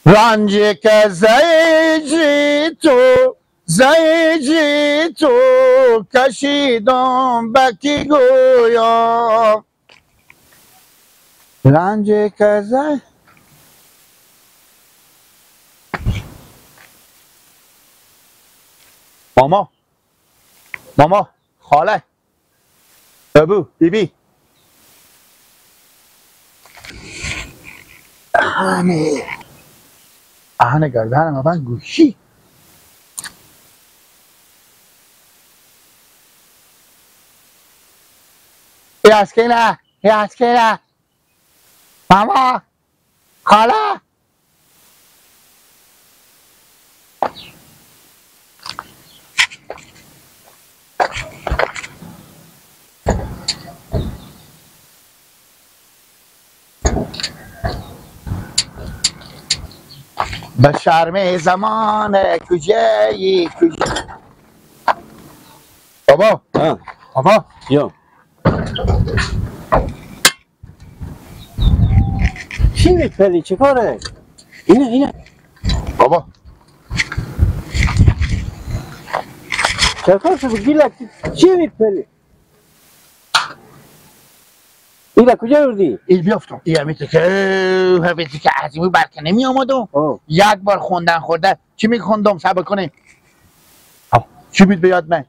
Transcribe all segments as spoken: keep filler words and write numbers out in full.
رنجی که زیجی تو، زیجی تو کشیدم به کی گویا. رنجی که زی-، ماما، ماما، خاله، ابو، بی‌بی. آنه. آنه گردن ما بند گوشی. ای اسکینه، ای اسکینه. ماما، خاله. به شرم زمانه کجایی، کجا؟ بابا. ها. بابا. یا. چی می‌پری؟ چی کاره؟ اینه، اینه. بابا. چه کار شد؟ گیلک، چی می‌پری؟ اینا کجا بردی؟ ای بیافتم. ای همیتی که، همیتی که عظیمی برکه نمی آمدم. آه. یک بار خوندن خورده. چی می‌خوندم؟ صبر کنی. آه. چی بود به یاد من؟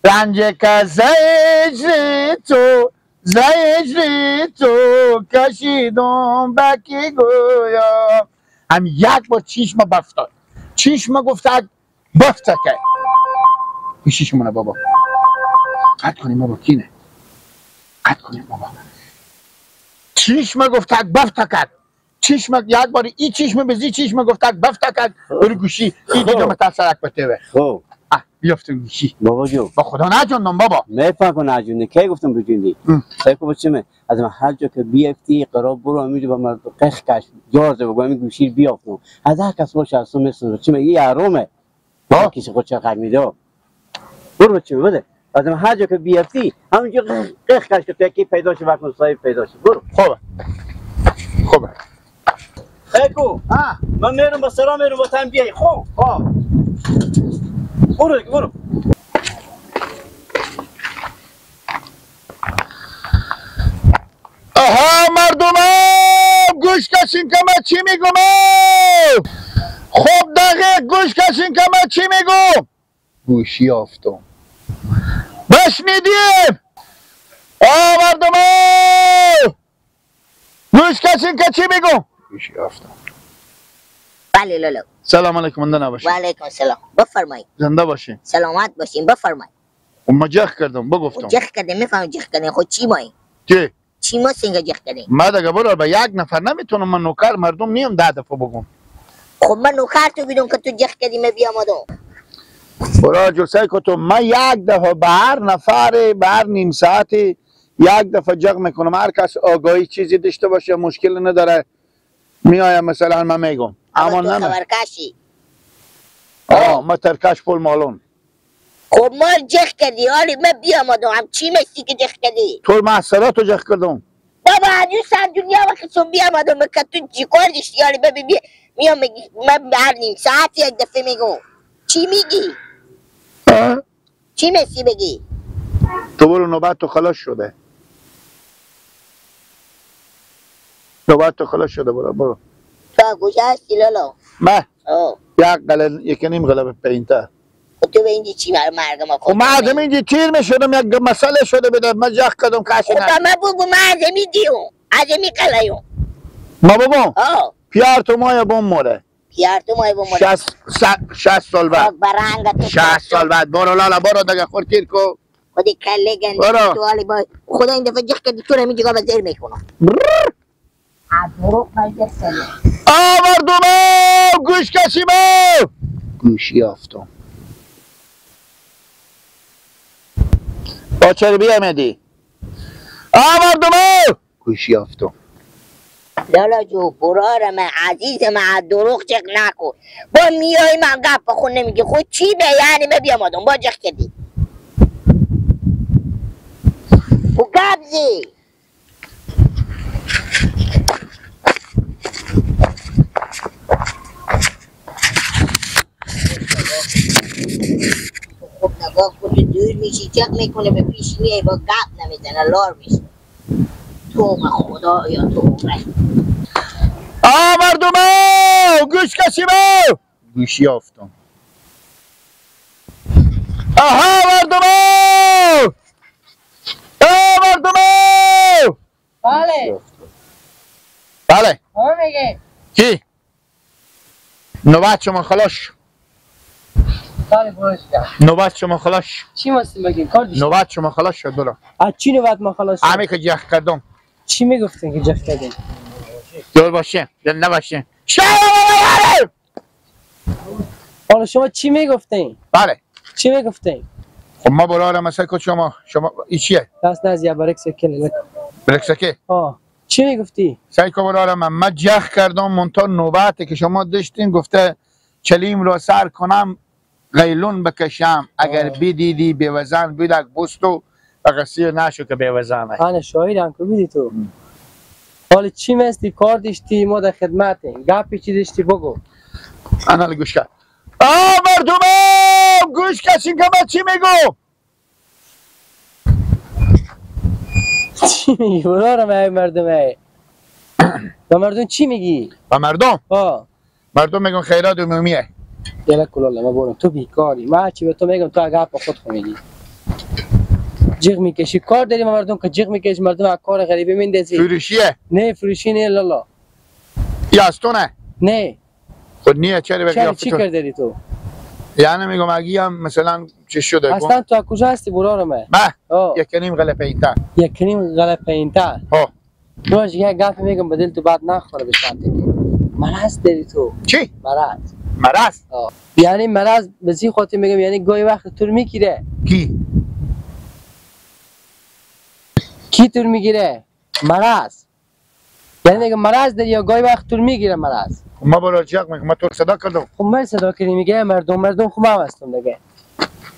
رنج که زجر تو، زجر تو کشیدم به کی گویا. هم یک بار چشم بفتاد. چشم گفتد بفتکه. گوشی شمونه بابا. قطع کنیم بابا، کینه؟ قطع کنیم بابا. چشم گفتد بفتکد. چشمک یک باری ای چشم بزی، چشم گفتک بفتکک، بری گوشی، ای دیگه خب. متر سرک پته به. خب. اه، بیافتم گوشی. بابا جو. با خدا نجوندم بابا. می‌فهم کن نجوندی. کی گفتم بجوندی؟ ام. سعی کو بچمه. از من هر جا که بیافتی، قرار برو همینجا با مردم قیخ کش، جار ده بگو، همین گوشی بیافتم. از هر کس باشه، از تو می‌سوزه. چی من، یه حرومه. ها؟ کسی خود چرخک می‌ده. برو بچه بده. آدم هر جا که بیافتی، همینجا قیخ، قیخ کش که تو یکی پیدا شو، وقت صاحب پیدا شو. برو. خوبه. خوبه. خیکو. ها. من میرم، با سلام میرم، با تن بیای. خب. ها. برو دیگه، برو. آها مردم، گوش کشین که من چی می‌گم. خب دقیق گوش کشین که من چی می‌گم. گوشی آفتم. بشنیدیم. آها مردم، گوش کشین که چی می‌گم. گوشی آفتم. بله لالا. سلام علیکم، زنده نباشین. و علیکم السلام. بفرمایید. زنده باشین. سلامت باشین، بفرمایید. و ما جخ کردم، بگفتم. جخ کردیم، می‌فهمی جخ کردیم، خود چی مایی؟ چی؟ چی ما سنگه جخ کردیم؟ ما دگه برار به یک نفر نمی‌تونم، من نوکر مردم نیم ده دفعه بگم. خب من نوکر تو بیدم که تو جخ کردی، من بیامدم. برار جو سعی کو تو، من یک دفعه به هر نفر، به هر نیم ساعتی یک دفعه جخ می‌کنم. هر کس آگاهی چیزی داشته باشه مشکل نداره، میایم مثلاً من می‌گم. اما اما تو نه، نه. تبرکشی. آه، ما ترکش پول مالون. خب ما جخ کردی، حالی من بیامدم، هم چی مستی که جخ کردی؟ تو محصرات رو جخ کردم. بابا، هر یو سر دنیا و خسون بیامدم، من که تو چی کار داشتی؟ حالی ببین بیا-، میام میگی، من هر نیم ساعت یک دفعه می‌گم. چی می‌گی؟ اه؟ چی مستی بگی؟ تو برو، نوبت تو خلاص شده. نوبت تو خلاص شده، برو، برو. تو کجا هستی لالا؟ من؟ آه. یک قله، یک و نیم قله به پایین‌تر. خب تو به اینجی چی بر مرگ ما خب من از همینجی تیر می‌شدم، یک مسئله شده بده، من جخ کردم کسی خب نه. به من بگو، من از همی دیوم، از همی قلعه‌یم. ما بگم؟ آه. پیار تو مایه بمره. پیار تو مایه بمره. شصت، س-، شصت سال بعد. خاک بر رنگ تو شصت سال بعد. برو لالا، برو دگه خور تیر کو. خودی کله گندی برو. تو حالی با خدا این دفعه جخ کردی تو رو همین جگاه به زیر می‌کنم. برر. آ، مردم، گوش کشی با. گوشی آفتم. با چربی آمدی. آ، مردم. گوشی آفتم. لالا جو، برار من، عزیز من، دروغ جیغ نکو. با میای من گپ خود نمیگی. خود چی به یعنی من بیامدم با جیغ کردی. و گپ زی. با خود دور می‌شی، چک می‌کنه، به پیش میای، با گپ نمی‌زنه، لار می‌شه. تو به خدا یا تو به من. آ مردمو! گوش کشی بو! گوشی آفتم. آها مردمو! آ مردمو! بله. بله. آه، میگه. کی؟ نوبت شما خلاص شد. بله، برو دیگه. نوبت شما خلاص شد. چی مستیم بگیم؟ کار داشتیم. نوبت شما خلاص شد، برو. از چی نوبت ما خلاص شد؟ همه که جخ کردم. چی می‌گفتین که جخ کردین؟ دور باشه، دل نباشه. شاید حالا شما چی می‌گفتین؟ بله. چی می‌گفتین؟ خب ما برارم مثلا که شما، شما ای چیه؟ دست نزیا برک سکل. برک سکل؟ آه. چی می‌گفتی؟ سعی کو برارم من، من جخ کردم، منتها نوبتی که شما داشتین گفته چلیم را سر کنم، قیلون بکشم، اگر آه. بدیدی بیوزن بودک بوستو و قصیر نشو که بیوزنه. آنه شاهدم که بیدی تو. ام. حالی چی مستی، کار داشتی، ما در خدمتیم. گپی چی داشتی بگو. انا گوش کن. آ مردم، گوش کشین که من چی میگم. چی میگی؟ برارم ای مردم ای. با مردم چی میگی؟ با مردم؟ آه. مردم می‌گن خیرات عمومیه. یلا کلاله، ما برم. تو بیکاری. من هرچی به تو می‌گم، تو اگه حرف خود خو می‌گی. جیغ می‌کشی. کار داری با مردم که جیغ می‌کشی، مردم از کار غریبی میندازی. فروشیه؟ نه، فروشی نه، لالا. یا از تو نه؟ نه. خود نیه، چرا بگی چرا؟ آفتون؟ چی کار داری تو؟ یعنی می‌گم، اگه هم مثلاً چی شده؟ اصلاً تو از کجا هستی، برارم؟ به. آه. یک و نیم غلپ اینتا. یک و نیم غلپ اینتا. آه. تو اش یک گپ می‌گم، به دل تو بعد نخوره، به ساعتی که مرض داری تو. چی؟ مرض. مرض؟ آه. یعنی مرض به زی خاطر می‌گم، یعنی گاهی وقت تو رو می‌گیره. کی؟ کی تو رو می‌گیره؟ مرض. یعنی می‌گم مرض داری یا گاهی وقت تو رو می‌گیره مرض؟ خب ما برو جغ می‌کنم، ما تو رو صدا کردم. خب من صدا کردی، می‌گه مردم، مردم، خب من هستم دیگه.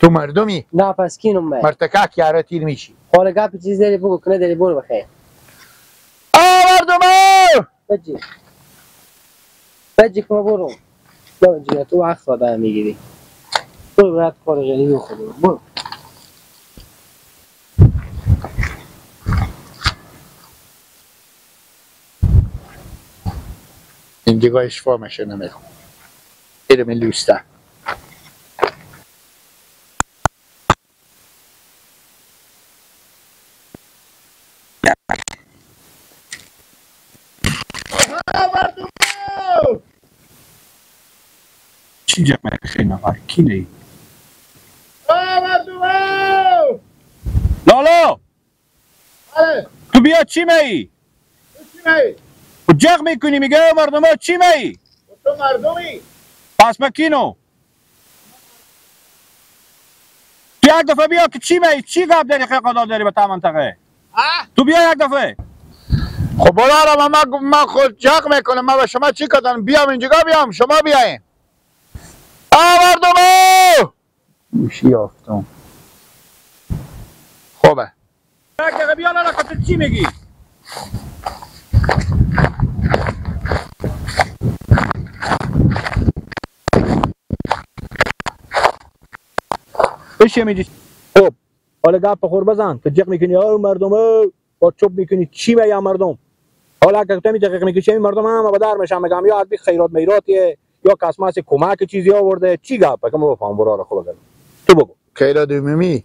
تو مردمی؟ نه، پس کینم من. مرتکک یاره تیر می‌شی. حالا گپ چیز داری بگو، کنه داری، برو بخیر. آ مردم! بجی. بجی که ما برو. یا جیگه تو وقت آدم می‌گیری. برو برات کار غنی خود برو. برو. این دیگه اشفا می‌شه نمی‌خوام. ایره من لوسته. چی جمعه خیلی نفر؟ کی نه‌ای؟ لالا! بله. تو بیا چی می‌ای؟ تو چی می‌ای؟ خو جغ می‌کنی، می‌گه او مردم ها چی می‌ای؟ خو تو مردمی؟ پس مکینو. تو یک دفعه بیا که چی می‌ای؟ چی گپ داری، خیلی قدر داری به تا منطقه؟ اه؟ تو بیا یک دفعه. خب برارم، من، من خود جغ می‌کنم، من به شما چی کردم؟ بیام اینجا بیام، شما بیاین. آ مردم! گوشی یافتم. خوبه. یک دقیقه بیا لالا، که تو چی می‌گی؟ بشه می‌گی. خب، حالا گپ خور بزن، تو جیغ می‌کنی، او مردم، او. با چوب می‌کنی، چی می‌گه مردم؟ حالا اگه تو می‌تونی تحقیق می‌کنی، چی مردم هم به در می‌شن، می‌گم یا از بی خیرات میراتیه، یا کس مسی کمک چیزی آورده، چی گپه که ما بفهم برار خوب بگم. تو بگو. خیرات عمومی.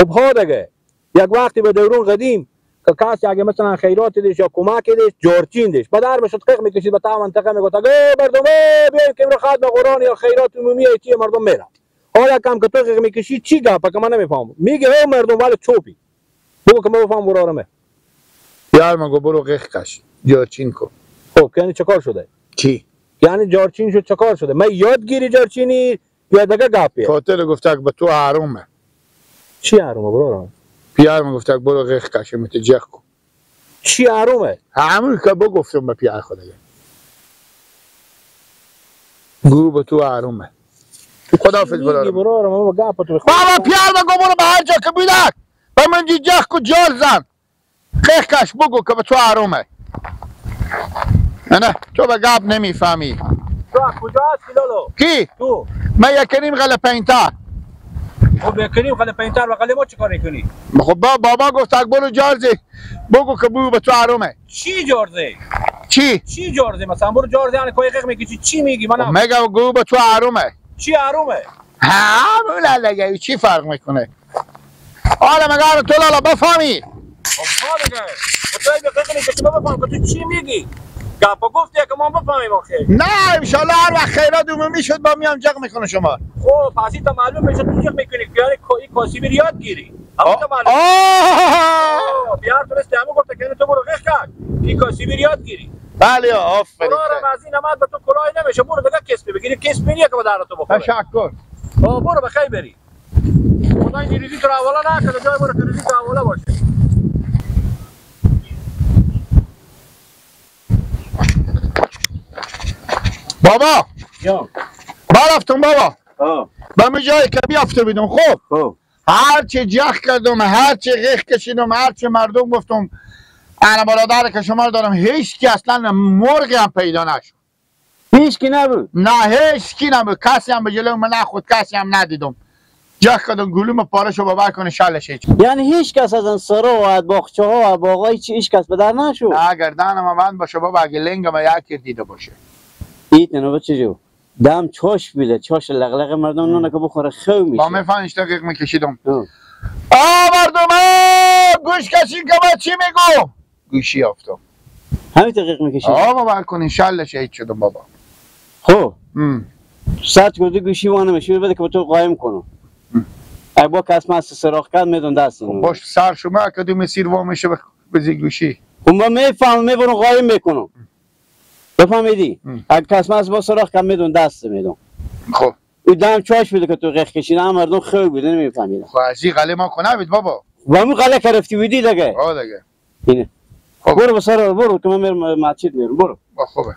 خب ها دیگه. یک وقتی به دورون قدیم که کسی اگه مثلاً خیراتی داشت یا کمکی داشت، جارچین داشت. به در می‌شد، قیق می‌کشید، به تا منطقه می‌گفت، اگه مردم، اه، بیاین که امرو ختم قرآن یا خیرات عمومی یا چیه، مردم می‌رفت. حالا کم که تو قیق می‌کشی، چی گپه که من نمی‌فهمم؟ میگه، او مردم، ولی چوبی. بگو که من بفهم برارمه. پیار من گو برو قیق کش، جارچین کو. خب، که یعنی چه کار شده؟ چی؟ یعنی جارچین شد، چه کار شده؟ من یاد گیری جارچینی یا دگه گپیه؟ خاطر گفته که به تو حرومه. چی حرومه برارم؟ پیار من گفته که برو قیق کش، متجخ کو. چی حرومه؟ همون که بگفتم به پیار خود دیگه. گو به تو حرومه. خداحافظ میگی برارم. برارم، اما گپ تو بخ- بابا پیار من گو برو به هر جا که بیدک. به من جی جخ کو جال زن. قیق کش بگو که به تو حرومه. نه، نه، تو به گپ نمی‌فهمی. تو از کجا هستی لولو؟ کی؟ تو؟ من یک و نیم غله پنجتا. خب بکنیم، خاله پینتر و خاله ما چی کار می‌کنی؟ خب با-، بابا گفت اگه برو جارزی، بگو که بو به تو حرومه. چی جارزی؟ چی؟ چی جارزی؟ مثلاً برو جارزی، یعنی کوی قیق می‌کشی، چی می‌گی؟ من خب هم مگه گو به تو حرومه. چی حرومه؟ همون دیگه، چی فرق می‌کنه؟ حالا مگه تو لالا بفهمی؟ خب، ها دیگه. خب، تو به قیق می‌کشی، ما بفهم که تو چی می‌گی. گپ گفتی که ما بفهمیم آخه. نه، انشالله هر وقت خیرات عمومی شد، با میام جق می‌کنه شما. خب، پس این تا معلوم بشه تو جق می‌کنی که یعنی کو-، این کاسبی رو یاد گیری. اما آ-، تو معلوم. آه! آه، بیار تو مثل همون گفته که تو برو قیق کن. این کاسبی رو یاد گیری. بله، آفرین. قرار هم از این نماز به تو کلاهی نمیشه. برو دیگه کسبی بگیری. کسبی نیه که به درد تو بخوره. تشکر. آه، برو بخیر بری. خدای نیروزی تو رو حواله نکنه، جای برو که روزی تو حواله باشه. بابا، یا. برفتم بابا. آه. به می جای که بیافته بیدم، خب. خب. هر چی جخ کردم، هر چی غیخ کشیدم، هر چی مردم گفتم، انا برادر که شما رو دارم، هیچ کی اصلاً مرغی هم پیدا نشد. هیچ کی نبود؟ نه، هیچ کی نبود. کسی هم به جلو من نخود، کسی هم ندیدم. جه کدوم گلوم پاره شو بابا کنه شلش هیچ. یعنی هیچ کس از این سرا و از باغچه ها و باغای چی هیچ کس به در نشو؟ نه، گردن ما بند باشه بابا، اگه لنگ ما یکی دیده باشه. ایت نو چی جو؟ دم چاش بیده، چاش لغلغ مردم نونه که بخوره خو میشه. با می‌فهمی اشتاق یک می‌کشیدم. آه. آه، مردم، آه، گوش کشین که من چی می‌گم. گوشی افتم. همین دقیق می‌کشی؟ آه بابا، کن انشالله شهید شدم بابا. خب. ام. ساعت گفتی گوشی وانه می‌شه، بده که به تو قایم کنم. ام. ای با کس من سراخ کرد می‌دون دست خب، اینو. باش، سر شما که دو مسیر وا می‌شه به، به زی گوشی. خب من می‌فهمم، می‌برم قایم می‌کنم. بفهمیدی؟ ام. اگه کس من با سراخ کرد می‌دون دست می‌دون. خب. او دم چاش بده که تو قیق کشی، نه مردم خو بوده، نمی‌فهمیدن. خب، از این غله ما کنه بید بابا. و همون غله کرفتی بودی دیگه. آه دیگه. اینه. خب. برو به سر، برو که من میرم مسجد میرم، برو. با خوبه.